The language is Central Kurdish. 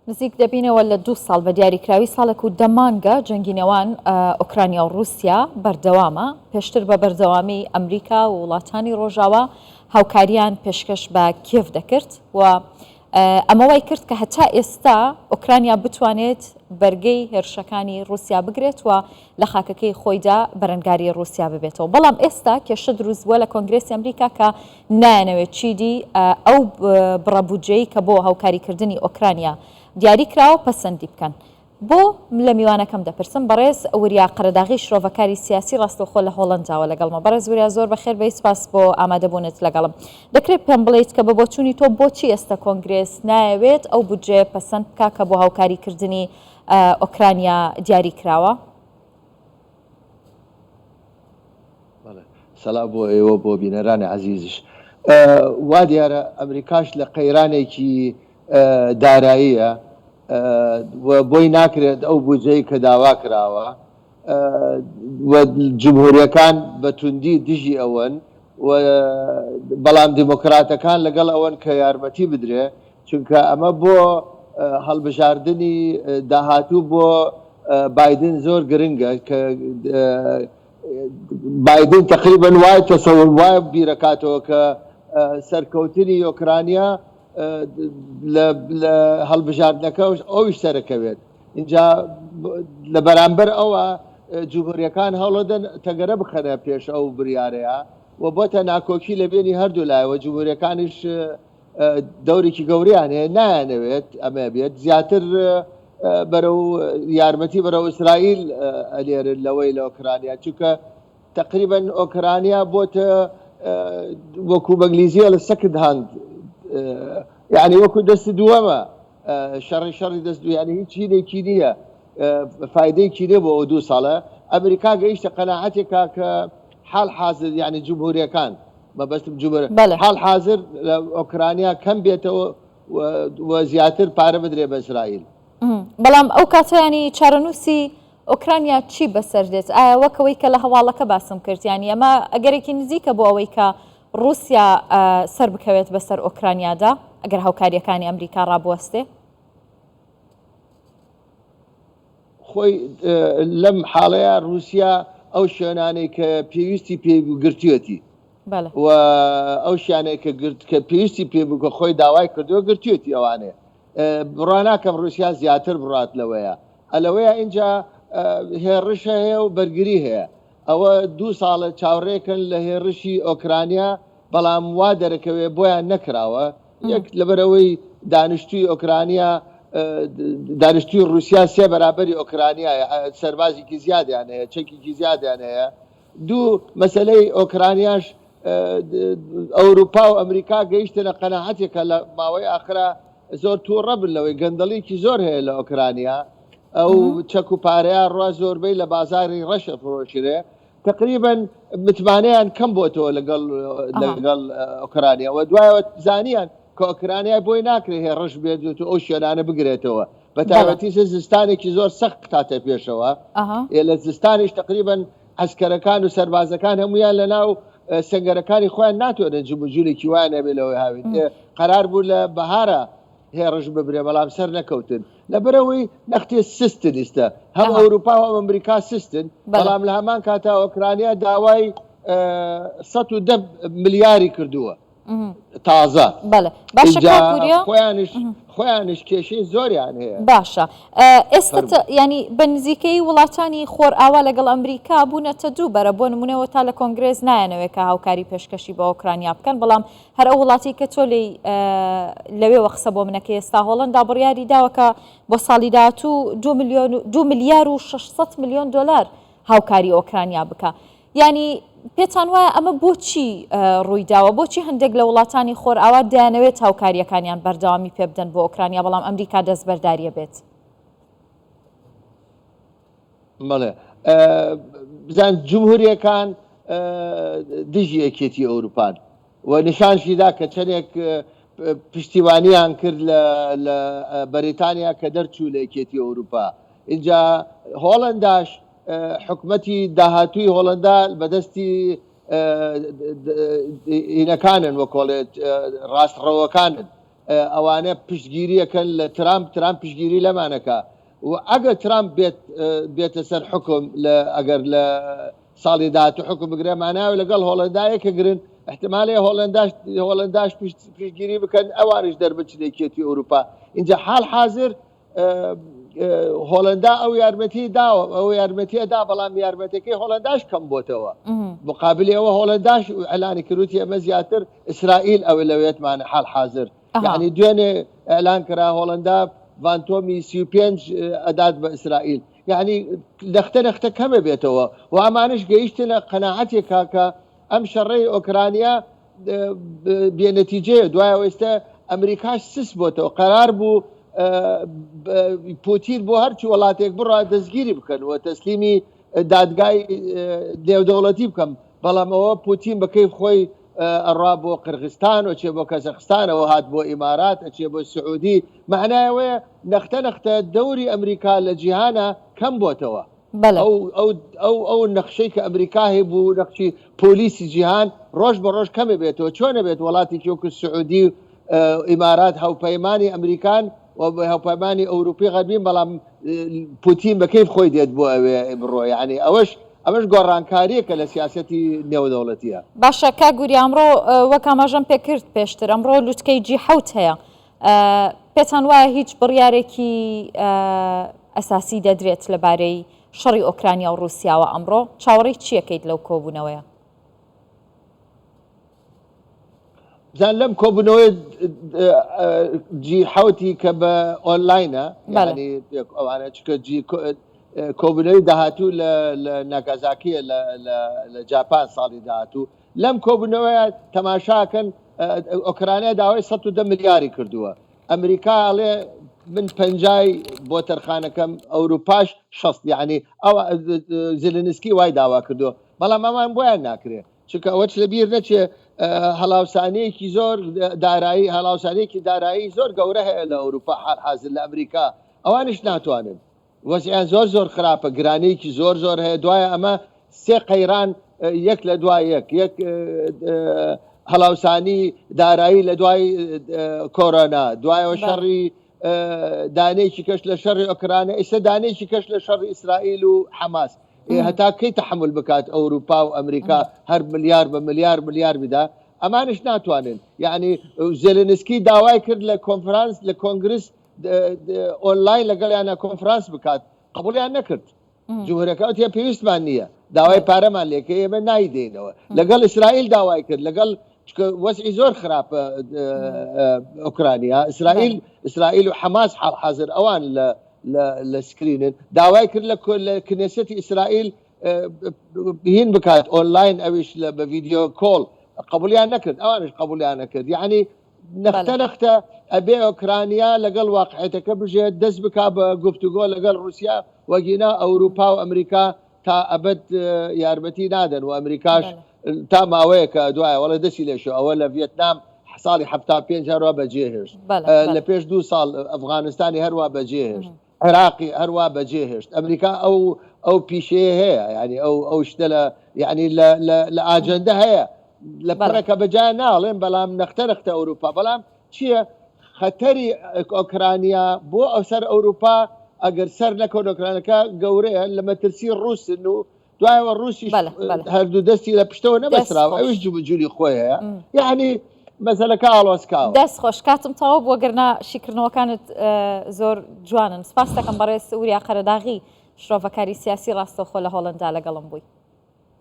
نزیک دەبینەوە لە دوو ساڵ، بە دیاریکراوی ساڵێک و دە مانگە جەنگی نێوان ئۆکرانیا و ڕووسیا بەردەوامە، پێشتر بە بەردەوامی ئەمریکا و وڵاتانی ڕۆژاوا هاوکارییان پێشکەش بە کیێڤ دەکرد و ئەمە وای کرد کە هەتا ئێستا ئۆکرانیا بتوانێت بەرگەی هێرشەکانی ڕووسیا بگرێت و لە خاکەکەی خۆیدا بەرەنگاری ڕووسیا ببێتەوە، بەڵام ئێستا کێشە دروست بووە لە کۆنگرێسی ئەمریکا کە نایانەوێت چیدی ئەو بڕە بودجەی کە بۆ هاوکاریکردنی ئۆکرانیا دیاری کراوە پەسەندی بکەن. بۆ لە میوانەکەم دەپرسم، بەڕێز وریا قەرەداغی شرۆڤەکاری سیاسی ڕاستەوخۆ لە هۆڵەنداوە لەگەڵمە. بەڕێز وریا زۆر بەخێر بێی سپاس بۆ ئامادەبوونت لەگەڵم. دەکرێت پێم بڵێیت کە بە بۆچوونی تۆ بۆچی ئێستا کۆنگرێس نایەوێت ئەو بودجەیە پەسەند بکا کە بۆ هاوکاریکردنی ئۆکرانیا دیاری کراوە؟ سەلاو بۆ ئێوە بۆ بینەرانی عەزیزیش. وا دیارە ئەمریکاش لە قەیرانێکی داراییە و بۆی ناکرێت ئەو بودجەی کە داوا کراوە و جمهوریەکان بە توندی دژی ئەوەن و بەڵام دیموکراتەکان لەگەڵ ئەوەن کە یارمەتی بدرێ چونکە ئەمە بۆ هەڵبژاردنی داهاتوو بۆ بایدن زۆر گرنگە کە بایدن تەقریبەن وای تەسەور وای بیرەکاتەوە کە سەرکەوتنی ئۆکرانیا لە هەڵبژاردنەکە ئەویش سەرەکەوێت اینجا لە بەرامبەر ئەوە جمهوریەکان هەوڵدەن تەگەرە بخەنە پێش ئەو بریارەیە و بۆتە ناکۆکی لە بێنی هەردوو لایەوە جمهوریەکانیش دەورێکی گەوریان هەیە نایانەوێت ئەمە بێت زیاتر بەرەو یارمەتی بەرەو ئیسرائیل ئەنێرن لەوەی لە ئۆکرانیا چونکە تقریبا ئۆکرانیا بۆتە وەکو بەنگلیزیە لە second hand یعنی وەکو دەست دووەمە شەڕی شەڕی دەست دوو یعنی هیچ هینێکی نییە فایدەیەکی نییە بۆ ئەو دوو ساڵە ئەمریکا گەیشتە قەناعەتێکا کە حال حاضر یعنی جمهوریەکان مەبەستم جمهور بەڵێ. حال حاضر لە ئۆکرانیا کەم بێتەوە و زیاتر پارە بدرێ بە ئیسرائیل. بەڵام ئەو کاتە یانی چارەنووسی ئۆکرانیا چی بەسەر دێت؟ ئایا وەک ئەوەی کە لە هەواڵەکە باسم کرد یانی ئەمە ئەگەرێکی نزیکە بۆ ئەوەی کە ڕووسیا سەر بکەوێت بەسەر ئۆکرانیادا ئەگەر هاوکارییەکانی ئەمریکا ڕابوەستێ؟ خۆی لەم حاڵەیا ڕووسیا ئەو شوێنانەی کە پێویستی پێی بوو گرتوویەتی و ئەو شیانەی کە گرت کە پێویستی پێ بوو کە خۆی داوای کردووە گرتوویەتی ئەوانەیە بڕوا ناکەم ڕووسیا زیاتر بڕات لەوەیە ئەلەوەیە اینجا هێڕش هەیە و بەرگری هەیە ئەوە دوو ساڵە چاوەڕێکن لە هێڕشی ئۆکرانیا بەڵام وا دەرەکەوێ بۆیان نەکراوە یەک لەبەرئەوەی دانیشتووی ئۆکرانیا دانیشتووی ڕووسیا سێ بەرابەری ئۆکرانیایە سەربازێکی زیادیان هەیە چەکێکی زیادیان هەیە دوو مەسەلەی ئۆکرانیاش ئەوروپا و ئەمریکا گەیشتنە قەناعەتێکە لە ماوەی ئاخرا زۆر تووڕە بن لەوەی گەندەڵیکی زۆر هەیە لە ئۆکرانیا ئەو چەک و پارەیە ڕوا زۆربەی لە بازاری ڕەشە فرۆشرێ تقریبا متمانەیان کەم بۆتەوە لەگەڵ لەگەڵ ئۆکرانیا و دوایەوە زانیان کە ئۆکرانیا بۆی ناکرێت هێڕش بێت و ئەو شوێنانە بگرێتەوە بە تایبەتی زستانێکی زۆر سەخت کاتە پێشەوە لە زستانیش تقریبا عسکەرەکان و سەربازەکان هەمویان لە ناو سنگەرەکانی خۆیان ناتوانن جموجولێکی وایان هەبێ لەوەی هاوین قرار بوو لە بەهارە هێڕش ببرێ بەڵام سەر نەکەوتن لەبەرئەوەی نەختێ سستن ئیستا هەم ئەوروپا و هەم ئەمریکا سستن بەڵام لە هەمان کاتا ئۆکرانیا داوای 110 ملیاری کردووە تازە بەڵێ باشە ئینجا خۆیانش خۆیانش کێشەی زۆریان هەیە باشە ئێستا ینی بە نزیکەی وڵاتانی خۆرئاوا لەگەڵ ئەمریکا بوونەتە دوو بەرە بۆ نمونەوە تا لە کۆنگرێس نایەنەوێت کە هاوکاری پێشکەشی بە ئۆکرانیا بکەن بەڵام هەر ئەو وڵاتەی کە تۆ لێی لەوێوە قسە بۆ منەکەی ئێستا هۆڵەندا بڕیاری داوە کە بۆ ساڵی داهاتوو دو ملیۆن و دو ملیار و 600 ملیۆن دۆلار هاوکاری ئۆکرانیا بکا یانی پێتان وایە ئەمە بۆچی ڕووی داوە بۆچی هەندێک لە وڵاتانی خۆرئاوا دەیانەوێت هاوکارییەکانیان بەردەوامی پێ بدەن بۆ ئۆکرانیا بەڵام ئەمریکا دەستبەرداریە بێت؟ بەڵێ بزان جمهوریەکان دژی یەکێتی ئەوروپان و نیشانشی دا کە چەندێک پشتیوانیان کرد لە بەریتانیا کە دەرچوو لە یەکێتی ئەوروپا اینجا هۆڵنداش حکومەتی داهاتووی هۆڵندا بەدەستی هینەکانن وەکۆڵێت ڕاستڕەوەکانن. ئەوانە پشتگیریەکەن لە ترامپ ترامپ پشتگیری لەمانەکە و ئەگەر ترامپ بێت بێتە سەر حکم لە ئەگەر لە ساڵی داهاتوو حکم بگرێ ماناوە لەگەڵ هۆڵندا یەکەگرن احتمالەیە هۆڵنداش هۆڵنداش پشتگیری بکەن ئەوانیش دەربچن یەکێتی ئەوروپا اینجا حال حاضر هۆڵندا ئەو یارمەتی داوە ئەو یارمەتیە دا بەڵام یارمەتەکەی هۆڵنداش کەم بۆتەوە مقابلی ئەوە هۆڵنداش ئەلانی کروتی ئەمە زیاتر ئیسرائیل ئەوە لەوێتمانە حال حاضر یعنی دوێنێ ئەلان کرا هۆڵندا ڤانتۆمی 35 ئەدات بە ئیسرائیل یعنی لەختە لەختە کەمە بێتەوە و ئەمانش گەیشتنە قەناعەتێکا کە ئەم شەڕەی ئۆکرانیا بێ نەتیجەیە دوای ئێستا ئەمریکاش سس بۆتەوە قەرار بوو پوتین بۆ هەرچی وڵاتێک بڕا دەستگیری بکەن و تەسلیمی دادگای نێودەوڵەتی بکەم بەڵام ئەوە پوتین بەکەی خۆی ئەڕا بۆ قرغستان و چێ بۆ کەزەخستانەوە هات بۆ ئیمارات ئەچێ بۆ سعودی معنایەوەیە نەختە نەختە دەوری ئەمریکا لە جیهانە کەم بۆتەوە بەڵێ. ئەو ئەو ئەو ئەو نەخشەی کە ئەمریکا هەیبوو نەخشی پۆلیسی جیهان ڕۆژ بە ڕۆژ کەمە بێتەوە چۆنە بێت وڵاتێکی وەکو سعودی و ئیمارات هاوپەیمانی ئەمریکان و هاوپەیمانی ئەوروپی غەربین بەڵام پوتین بە کەیف خۆی دێت بۆ ئەوێ بڕۆ یعنی ئەوەش ئەمەش گۆڕانکاریەکە لە سیاسەتی نێودەوڵەتیە. باشە کاک وریا ئەمڕۆ وەک ئاماژەم پێکرد پێشتر ئەمڕۆ لوتکەی جی حەوت هەیە پێتان وایە هیچ بڕیارێکی ئەساسی دەدرێت لەبارەی شەڕی ئۆکرانیا و ڕووسیاوە ئەمڕۆ؟ چاوەڕێی چییەکەیت لەو کۆبوونەوەیە؟ جا لەم کۆبوونەوەی جی حوتی کە بە ئۆنلاینە یعنی ئەوانە چکە جی کۆبوونەوەی داهاتوو لە ناگازاکیە لە جاپان ساڵی داهاتوو لەم کۆبوونەوەیە تەماشاکەن ئۆکرانیا داوای 110 ملیاری کردووە ئەمریکا ئەڵێ من پەنجای بۆ تەرخانەکەم ئەوروپاش 60 یعنی ئەو زلنسکی وای داوا کردووە بەڵام ئەمان بۆیان ناکرێ چونکە ئەوەچ لە بیر نەچێ هەڵاوسانەیەکی زۆر دارایی هەڵاوسانێکی دارایی زۆر گەورە هەیە لە ئەوروپا حاضر لە ئەمریکا ئەوانش ناتوانن وەزعیان زۆر زۆر خراپە گرانیەکی زۆر زۆر هەیە دوای ئەمە سێ قەیران یەک لە دوای یەک یەک هەڵاوسانی دارایی لە دوای کۆرۆنا دوایەوە شەڕی دانێکی کەش لە شەڕی ئۆکرانە ئیستا دانێکی کەش لە شەڕی ئیسرائیل و حەماس هەتا کەی تحمل بکات ئەوروپا و ئەمریکا هەر ملیار بە ملیار ملیار بدا ئەمانش ناتوانن یعنی زێلنسکی داوای کرد لە کۆنفرانس لە کۆنگرس ئۆنلاین لەگەڵیانە کۆنفرانس بکات قبولیان نەکرد جمهورەکە وتیان پێویستمان نییە داوای پارەمان لێکە ئێمە نایدەینەوە لەگەڵ ئیسرائیل داوای کرد لەگەڵ وەزعی زۆر خراپە ئۆکرانیا ئیسرائیل ئیسرائیل و حەماس حاڵ حاضر ئەوان لە لە سکرینن داوای کرد لە لە کنێسەتی ئیسرائیل هین بکات ئۆنلاین ئەویش لە بە video call قبولیان نەکرد ئەوانش قبولیان نەکرد یعنی نەختە نەختە ئەبێ ئۆکرانیا لەگەڵ واقعێتەکە بژێت دەست بکا بە گفتوگۆ لەگەڵ ڕوسیا وەگینا ئەوروپا و ئەمریکا تا ئەبەد یارمەتی نادەن و ئەمریکاش تا ماوەیەکە دوایە وەڵێ دەستی لێشۆ ئەوە لە ڤێتنام ساڵی 75 هەروە بەجێ هێشت لە پێش دوو ساڵ ئەفغانستانی هەروە بەجێ هێشت عێراقی هەروا بەجێ هێشت ئەمریکا ئەو ئەو پیشەیە هەیە یعنی ئەو ئەو شتە لە یعنی لە لە لە ئاجەندە هەیە لە پڕێکە بەجا ناڵێم بەڵام نەختە نەختە ئەوروپا بەڵام چییە خەتەری ئۆکرانیا بۆ ئەو سەر ئەوروپا ئەگەر سەر نەکەون ئۆکرانەکە گەورەیە لە مەترسی ڕووسن و دوایەوە ڕووسیش هەردوو دەستی لە پشتەوە نەبەستراوە ئەویش جموجولی خۆی هەیە یعنی مەسەلەکە ئاڵۆزکاوە. دەست خۆش کاتم تەواو بووە گەرنا شیکردنەوەکانت زۆر جوانن سپاست دەکەم بەڕێز وریا قەرەداغی شرۆڤەکاری سیاسی ڕاستەوخۆ لە هۆڵەندا لەگەڵم بووی.